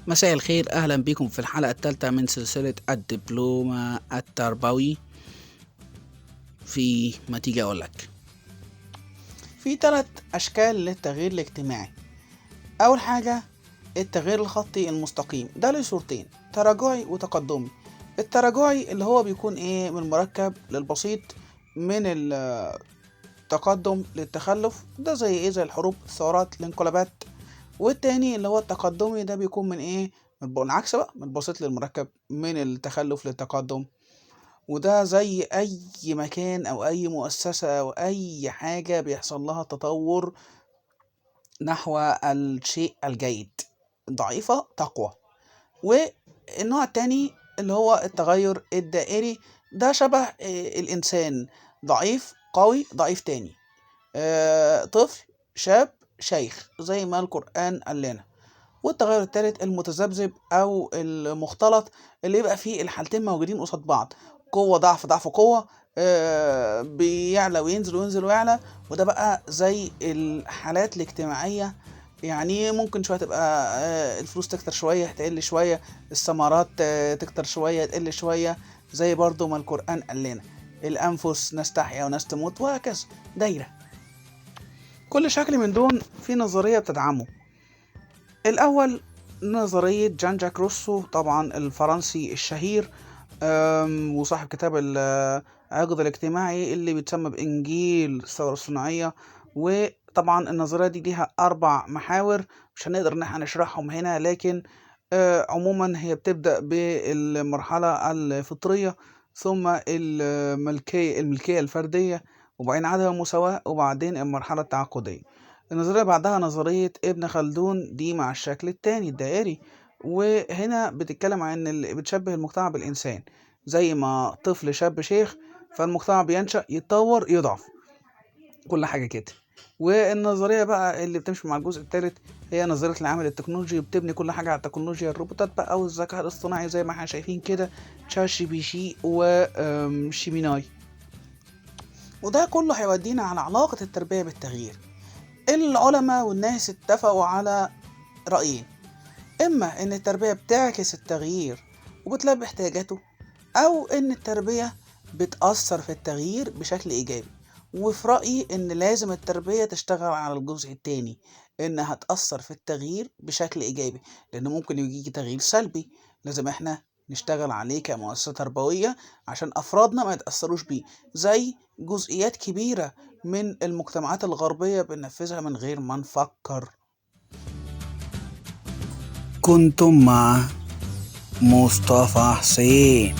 مساء الخير، أهلا بكم في الحلقة الثالثة من سلسلة الدبلومة التربوي في ما تيجي أقولك. في 3 أشكال للتغيير الاجتماعي. أول حاجة التغيير الخطي المستقيم، ده له صورتين، تراجعي وتقدمي. التراجعي اللي هو بيكون إيه؟ من المركب للبسيط، من التقدم للتخلف، ده زي إيه؟ زي الحروب، الثورات، الانقلابات. والتاني اللي هو التقدمي ده بيكون من إيه؟ من العكس بقى، من البسيط للمركب، من التخلف للتقدم. وده زي أي مكان أو أي مؤسسة أو أي حاجة بيحصل لها تطور نحو الشيء الجيد، ضعيفة تقوى. والنوع التاني اللي هو التغير الدائري، ده شبه الإنسان، ضعيف قوي ضعيف تاني، طفل شاب شيخ، زي ما القرآن قال لنا. والتغير التالت المتذبذب أو المختلط، اللي يبقى فيه الحالتين موجودين قصاد بعض، قوة ضعف ضعف قوة، بيعلى وينزل وينزل ويعلى. وده بقى زي الحالات الاجتماعية، يعني ممكن شوية تبقى الفلوس تكتر شوية تقل شوية، الثمرات تكتر شوية تقل شوية، زي برضو ما القرآن قال لنا الأنفس ناس تحيا وناس تموت، وهكذا دايرة. كل شكل من دون في نظرية بتدعمه. الأول نظرية جان جاك روسو، طبعا الفرنسي الشهير، وصاحب كتاب العقد الاجتماعي اللي بيتسمى بإنجيل الثورة الصناعية. وطبعا النظرية دي ليها 4 محاور، مش هنقدر ان احنا نشرحهم هنا، لكن عموما هي بتبدأ بالمرحلة الفطرية، ثم الملكية الفردية، وبعدين عدم المساواة، وبعدين المرحلة التعاقدية. النظرية بعدها نظرية ابن خلدون، دي مع الشكل التاني الدائري، وهنا بتتكلم عن بتشبه المجتمع بالإنسان، زي ما طفل شاب شيخ، فالمجتمع بينشأ يتطور يضعف، كل حاجة كده. والنظرية بقى اللي بتمشي مع الجزء الثالث هي نظرية العامل التكنولوجي، بتبني كل حاجة على التكنولوجيا، الروبوتات بقى والذكاء الاصطناعي زي ما احنا شايفين كده، ChatGPT و Gemini. وده كله هيودينا على علاقة التربية بالتغيير. العلماء والناس اتفقوا على رأيين، إما إن التربية بتعكس التغيير وبتلبي احتياجاته، أو إن التربية بتأثر في التغيير بشكل إيجابي. وفي رأيي إن لازم التربية تشتغل على الجزء التاني، إنها تأثر في التغيير بشكل إيجابي، لأن ممكن يجي تغيير سلبي لازم إحنا نشتغل عليه كمؤسسة تربوية عشان أفرادنا ما يتأثروش بيه، زي جزئيات كبيرة من المجتمعات الغربية بننفذها من غير ما نفكر. كنتم مع مصطفى حسين.